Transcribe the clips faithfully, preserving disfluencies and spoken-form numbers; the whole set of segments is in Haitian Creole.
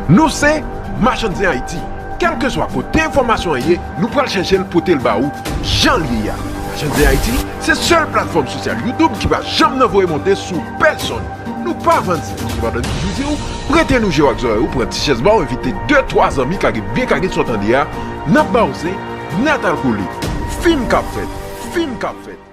Nou se Machann Zen Ayiti. Kèlkeswa kote enfòmasyon an ye, nou pral chèche l pote l ba ou jan l ye a. Machann Zen Ayiti se sèl platfòm sosyal YouTube ki pa janm nan voye monte sou pèsonn. Nou pa vann zen. Sepandan, nou toujou di w, prete nou je w ak zòrèy ou, pran ti chèz ba w, envite de, twa zanmi, kage byen kage sa w tande a, n ap ba w zen, nèt al kole. Fim k ap fèt, fim k ap fèt.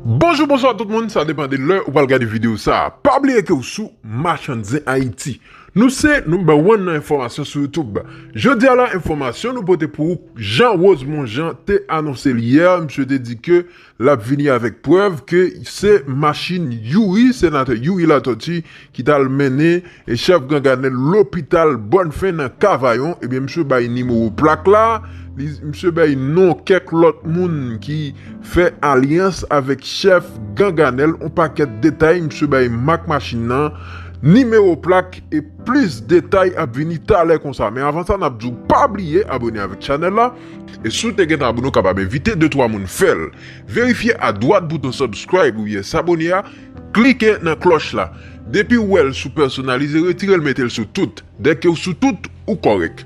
Bonjou, bonswa tout moun, sa depann de lè ou pral gade videyo sa a. Pa bliye ke w sou Machann Zen Ayiti. Nou se number one nan enfòmasyon sou YouTube. Jodi a la, enfòmasyon nou pote pou ou, jan Rosemond Jean te anonse l yè, misye te di ke l ap vini avèk prèv ke se machin Youri, senatè Youri Latortue, ki t al mennen e chèf ganganèl lopital Bòn Fen nan Kavayon, ebyen, misye bay nimewo plak la, li, misye bay non kèk lòt moun ki fè alyans avèk chèf ganganèl, on pakèt detay, misye bay mak machin nan, nimewo plak e plis detay ap vini talè konsa. Men avan sa, n ap di w pa bliye abòne avèk chanèl la. E si w te gentan abòne, w kapab envite de twa moun fè l. Verifye adwat bouton subscribe oubyen s'abonner a, klike nan klòch la. Depi w wè l sou pèsonalize, retire l, mete l sou tout. Dèke w sou tout, ou kòrèk.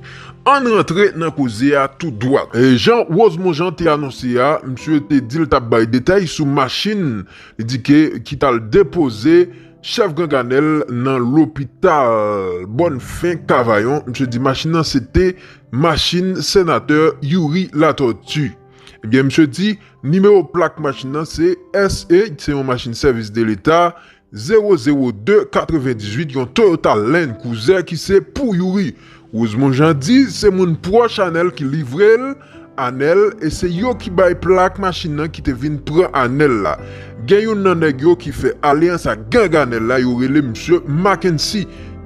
Ann rantre nan koze a tou dwat. E jan Rosemond Jean te anonse a, misye te di l t ap bay detay sou machin, li di ke ki t al depoze chèf ganganèl nan lopital Bòn Fen Kavayon. Misye di machin nan se te machin senatè Youri Latortue. Ebyen, misye di nimewo plak machin nan se S E, se yon machin sèvis de leta, zewo zewo de katrevendizuit, yon Toyota Land Cruiser ki se pou Youri. Rosemond Jean di se moun pwòch Anèl ki livre l Anèl, e se yo ki bay plak machin nan ki te vin pran Anèl la. Gen youn nan nèg yo ki fè alyans ak gang Anèl la, yo rele misye Mackency,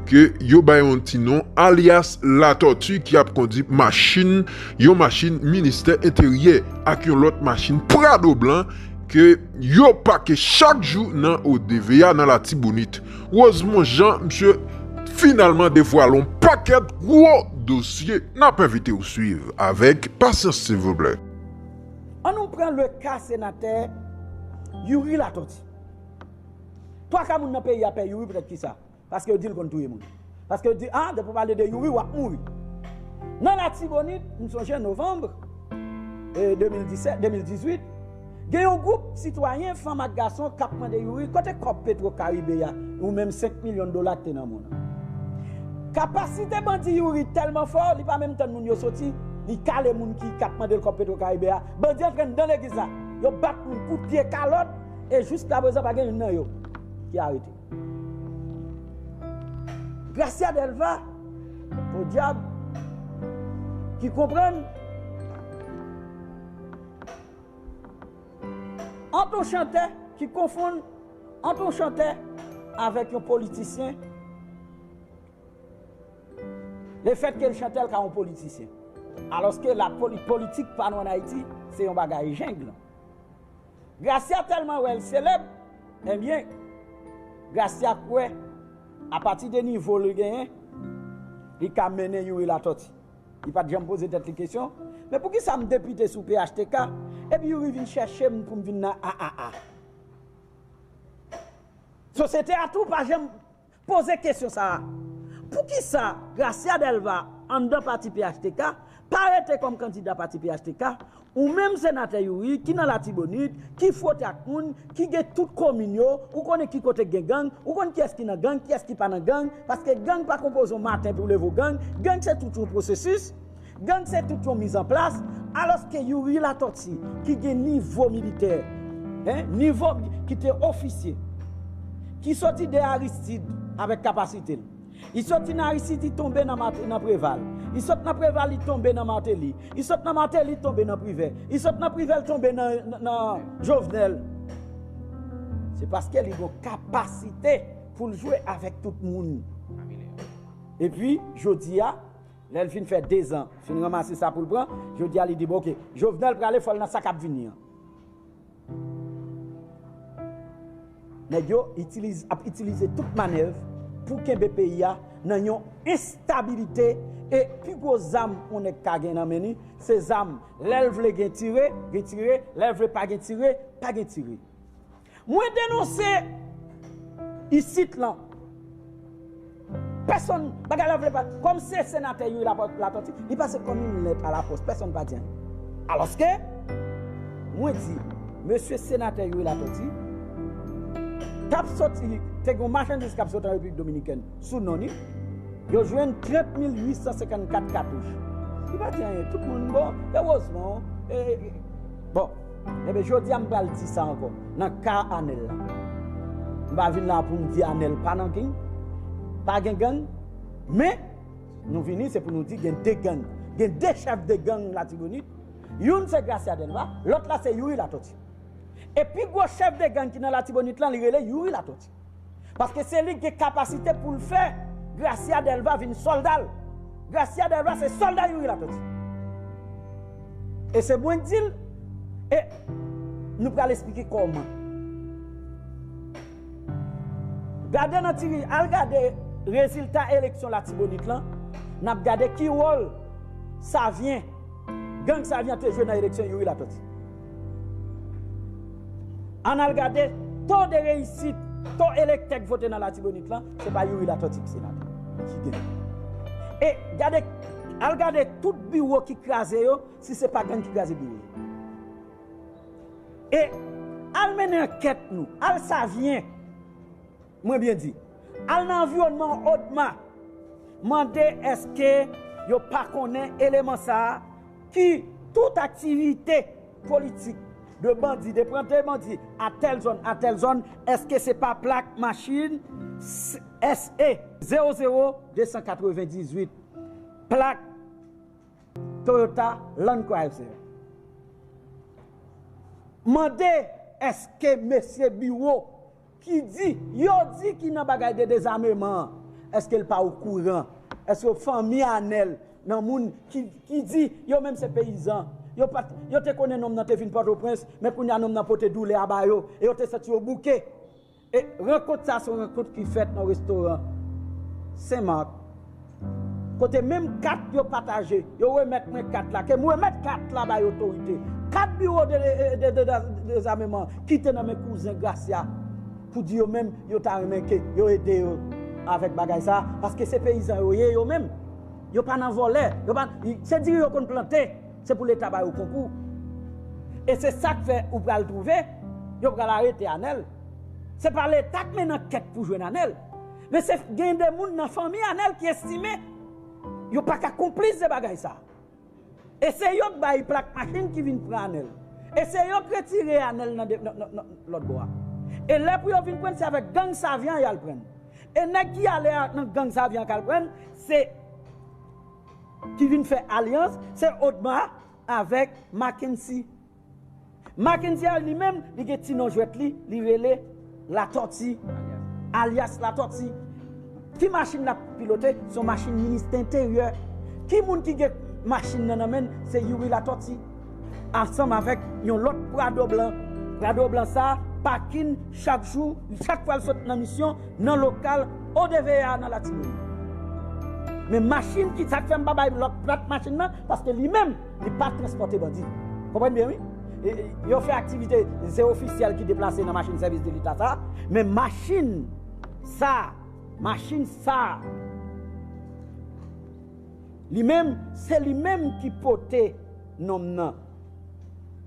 ke yo bay yon ti non alyas Latortue, ki ap kondi machin, yon machin ministè enteryè ak yon lòt machin Prado blan ke yo pake chak jou nan O D V A nan Latibonit. Rosemond Jean, misye finalman devwale yon pakèt gwo dosye. N ap envite w swiv avèk pasyans, silvouplè. Ann nou pran le ka senatè Youri Latortue. Twa ka moun nan peyi a pè Youri, poutèt kisa? Paske yo di l konn touye moun. Paske yo di, ah, depi w pale de Youri, w ap mouri. Nan Latibonit, m sonje novanm, e, de mil disèt, de mil dizuit, gen yon gwoup sitwayen, fanm ak gason, k ap mande Youri, kote kòb Petro Karibe a, ou menm senk milyon dola k te nan men w nan? Kapasite bandi Youri tèlman fò, li pa menm tann moun yo soti, li kale moun ki, k ap mande l kòb Petro Karibe a. Bandi antre anndan legliz la. Yo bat moun kout pye, kalòt, e jiskaprezan pa gen youn nan yo ki arete. Gracia Delva, podyab, ki konprann ant yon chantè, ki konfonn ant yon chantè avèk yon politisyen, lefètke l chantè, l ka yon politisyen. Alòske la poli-, politik pa nou ann Ayiti, se yon bagay jeng. Gracia tèlman wè l selèb, ebyen, Gracia kwè, apati de nivo l genyen, li ka mennen Youri Latortue. Li pa t janm poze tèt li kesyon, men poukisa m depite sou P H T K, epi Youri vin chèche m pou m vin nan A A A? Sosyete a tou pa janm poze kesyon sa a. Poukisa Gracia Delva anndan pati P H T K pa rete kòm kandida pati P H T K? Ou menm senatè Youri ki nan Latibonit, ki fwote ak moun, ki gen tout komin yo, ou konnen ki kote k gen gang, ou konn kiyès ki nan gang, kiyès ki pa nan gang, paske gang pa konpoze yon maten pou w leve w gang, gang se tout yon pwosesis. Gang se tout yon mizanplas, alòske Youri Latortue, ki gen nivo militè, en, nivo ki te ofisye, ki soti de Aristide avèk kapasite l. Li soti nan Aristide, li tonbe nan Mat-, nan Preval. Li sot nan Preval, li tonbe nan Martelly. Li sot nan Martelly, li tonbe nan Privè. Li sot nan Privè, li tonbe nan, nan, nan Jovenel. Se paske li gen kapasite pou l jwe avèk tout moun. Epi, jodi a, lè l fin fè dezan, fin ranmase sa pou l pran, jodi a li di, bon, oke, Jovenel prale, fò l nan sa k ap vini an. Nèg yo itilize, ap itilize tout manèv pou kenbe peyi a nan yon enstabilite, e pi gwo zam yon nèg ka gen nan men li, se zam. Lè l vle gen tire, gen tire, lè l vle pa gen tire, pa gen tire. Mwen denonse isit lan Pèsonn, bagay la vle pa. Kòm se senatè Youri Lapò- Latòti, li pase kòm yon lèt a la pòs. Pèsonn pa di anyen. Alòske, mwen di, mesye senatè Youri Latòti, t ap soti, te gen yon machandiz k ap soti an Repiblik Dominikèn sou non li, yo jwenn trant mil uit san senkannkat katouch. Li pa di anyen, tout moun bon, erezman, e, e, bon, ebyen, jodi a m pral di sa ankò, nan ka Anèl la. M pa vin la pou m di Anèl pa nan gang, pa gen gang, men, nou vini, se pou nou di gen de gang. Gen de chèf de gang Latibonit. Youn se Gracia Delva, lòt la se Youri Latòti. E pi gwo chèf de gang ki nan Latibonit lan, li rele Youri Latòti. Paske se li ki gen kapasite pou l fè Gracia Delva vin sòlda l. Gracia Delva se sòlda Youri Latòti. E se mwen k di l, e nou pral esplike kòman. Gade nan ti, al gade rezilta eleksyon Latibonit lan, n ap gade ki wòl Savyen, gang Savyen te jwe nan eleksyon Youri Latòti. Ann al gade to de reyisit, to elektè k vote nan Latibonit lan, se pa Youri Latòti ki senatè, ki genyen. E gade, al gade tout biwo ki kraze yo, si se pa gang ki kraze biwo yo. E al mennen ankèt nou, al Savyen, mwen byen di, al nan anviwònman Odma, mande èske yo pa konnen eleman sa a ki tout aktivite politik de bandi, de pran de bandi a tèl zòn, a tèl zòn, èske se pa plak machin S E zewo zewo de san katrevendizuit, plak Toyota Land Cruiser. Mande èske mesye biwo ki di, yo di ki nan bagay de dezameman an, èske l pa okouran? Èske fanmi Anèl nan moun ki, ki di yo menm se peyizan? Yo pa t, yo te konnen nonm nan te vin Pòtoprens, men kounye a nonm nan pote doulè a ba yo, e yo te santi yo bouke. E rankont sa se yon rankont ki fèt nan restoran Sen Mak. Kote menm kat yo pataje, yo remèt mwen kat la, ke m remèt kat la bay otorite. Kat biwo de, de, de, de, de dezameman ki te nan men kouzen Gracia pou di yo menm yo ta renmen ke yo ede yo avèk bagay sa, paske se peyizan yo ye yo menm. Yo pa nan vòlè, yo pa, se diri yo konn plante. Se pou Leta ba yo konkou. E se sa k fè ou pral twouve, yo pral arete Anèl. Se pa Leta k mennen ankèt pou jwenn Anèl. Men se gen de moun nan fanmi Anèl ki estime yo pa ka konplis de bagay sa. E se yo k bay plak machin ki vin pran Anèl. E se yo k retire Anèl nan de, nan, nan, nan lòt bò a. E lè pou yo vin pran, se avèk gang Savyen y al pran. E nèg ki ale a, nan gang Savyen k al pran, se ki vin fè alyans, se Odma avèk Mackenzie. Mackenzie a li menm, li gen ti non jwèt li, li rele Latòti, alyas Latòti. Ki machin l ap pilote? Se yon machin ministè enteryè. Ki moun ki gen machin nan nan men l? Se Youri Latòti. Ansanm avèk yon lòt Prado blan. Prado blan sa, pakin chak jou, chak fwa l sot nan misyon, nan lokal O D V A nan Latibonit. Men machin ki, sa k fè m pa bay lòt plat machin nan, paske li menm, li pa transpòte bandi. Konprann byen, wi? E, e, yo fè aktivite, se ofisyèl ki deplase nan machin sèvis de Leta sa, men machin sa, machin sa, li menm, se li menm ki pote nonm nan.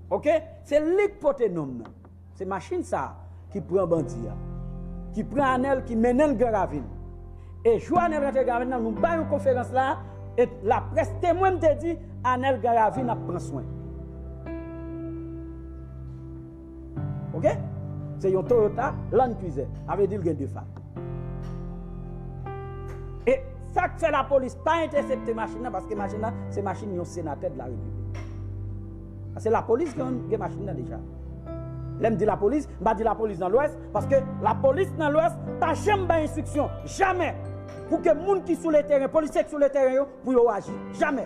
Oke? Se li k pote nonm nan. Se machin sa a ki pran bandi a, ki pran Anèl, ki mennen l Gran Ravin. E jou Anèl rantre Gran Ravin nan, nou bay yon konferans la, e laprès temwen, m te di, Anèl Gran Ravin ap pran swen. Oke? Se yon Toyota Land Cruiser. Sa vle di l gen de fa. E sa k fè lapolis pa entèsepte machin nan, paske machin nan se machin yon senatè de la repiblik. Paske lapolis gen, gen machin nan deja. Lè m di lapolis, m pa di lapolis nan Lwès, paske lapolis nan Lwès pa janm bay enstriksyon, jamè, pou ke moun ki sou le teren, polisye ki sou le teren yo, pou yo aji. Jamè.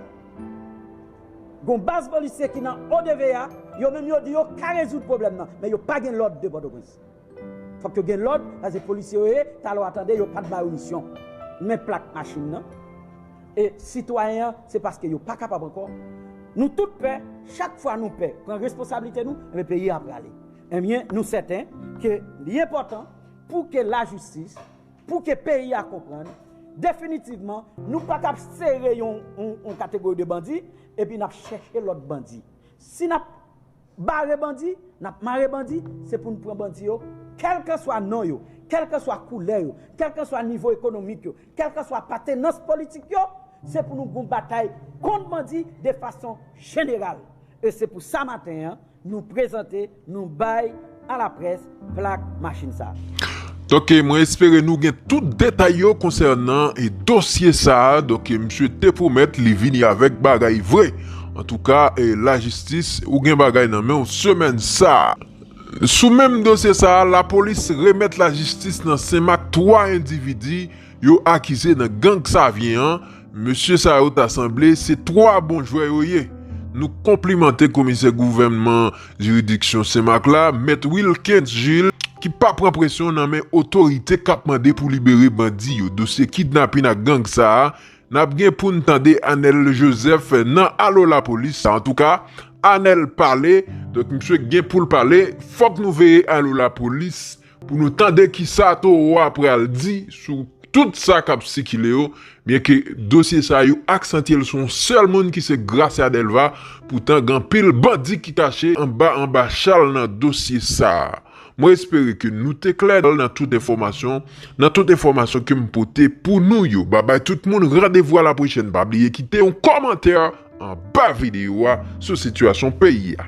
Gon baz polisye ki nan O D V A, yo menm yo di yo ka rezoud pwoblèm nan, men yo pa gen lòd de Pòtoprens. Fòk yo gen lòd, paske polisye yo ye, talè w a tande yo pa t ba yo misyon. Men plak machin nan. E sitwayen an, se paske yo pa kapab ankò. Nou tout pè, chak fwa nou pè, pran responsablite nou, enben peyi a prale. Ebyen, nou sèten ke li enpòtan pou ke lajistis, pou ke peyi a konprann, Definitivman, nou pa kab sere yon, yon, yon kategori de bandi epi n ap chèche lòt bandi. Si n ap bare bandi, n ap mare bandi, se pou n pran bandi yo, kèlkanswa non yo, kèlkanswa koulè yo, kèlkanswa nivo ekonomik yo, kèlkanswa apatenans politik yo, se pou nou gon batay kont bandi de fason jeneral. E se pou sa maten an, nou prezante, nou bay a laprès plak machin sa. Donk, mwen espere nou gen tout detay yo konsènan e dosye sa a. Donk, misye te pwomèt li vini avèk bagay vre. Antouka, e lajistis, ou gen bagay nan men w semèn sa a. Sou menm dosye sa a, lapolis remèt lajistis nan Senmak twa endividi yo akize nan gang Savyen an. Mesye sa yo ta sanble se twa bon jwè yo ye. Nou konplimante komisè gouvènman jiridiksyon Senmak la, Mèt Wilkens Gilles, ki pa pran presyon nan men otorite k ap mande pou libere bandi yo. Dosye kidnapin ak gang sa a, n ap gen pou n tande Anèl Joseph nan Alo Lapolis. Antouka, Anèl pale, donk misye gen pou l pale, fòk nou veye Alo Lapolis pou nou tande kisa towo a pral di sou tout sa k ap sikile yo, byenke dosye sa yo aksantye l sou yon sèl moun ki se Gracia Delva, poutan gen anpil bandi ki kache anba anba chal nan dosye sa a. Mwen espere ke nou te klè nan tout enfòmasyon, nan tout enfòmasyon ke m pote pou nou yo. Babay tout moun, randevou a la pwochèn. Pa bliye kite yon kòmantè anba videyo a sou sitiyasyon peyi a.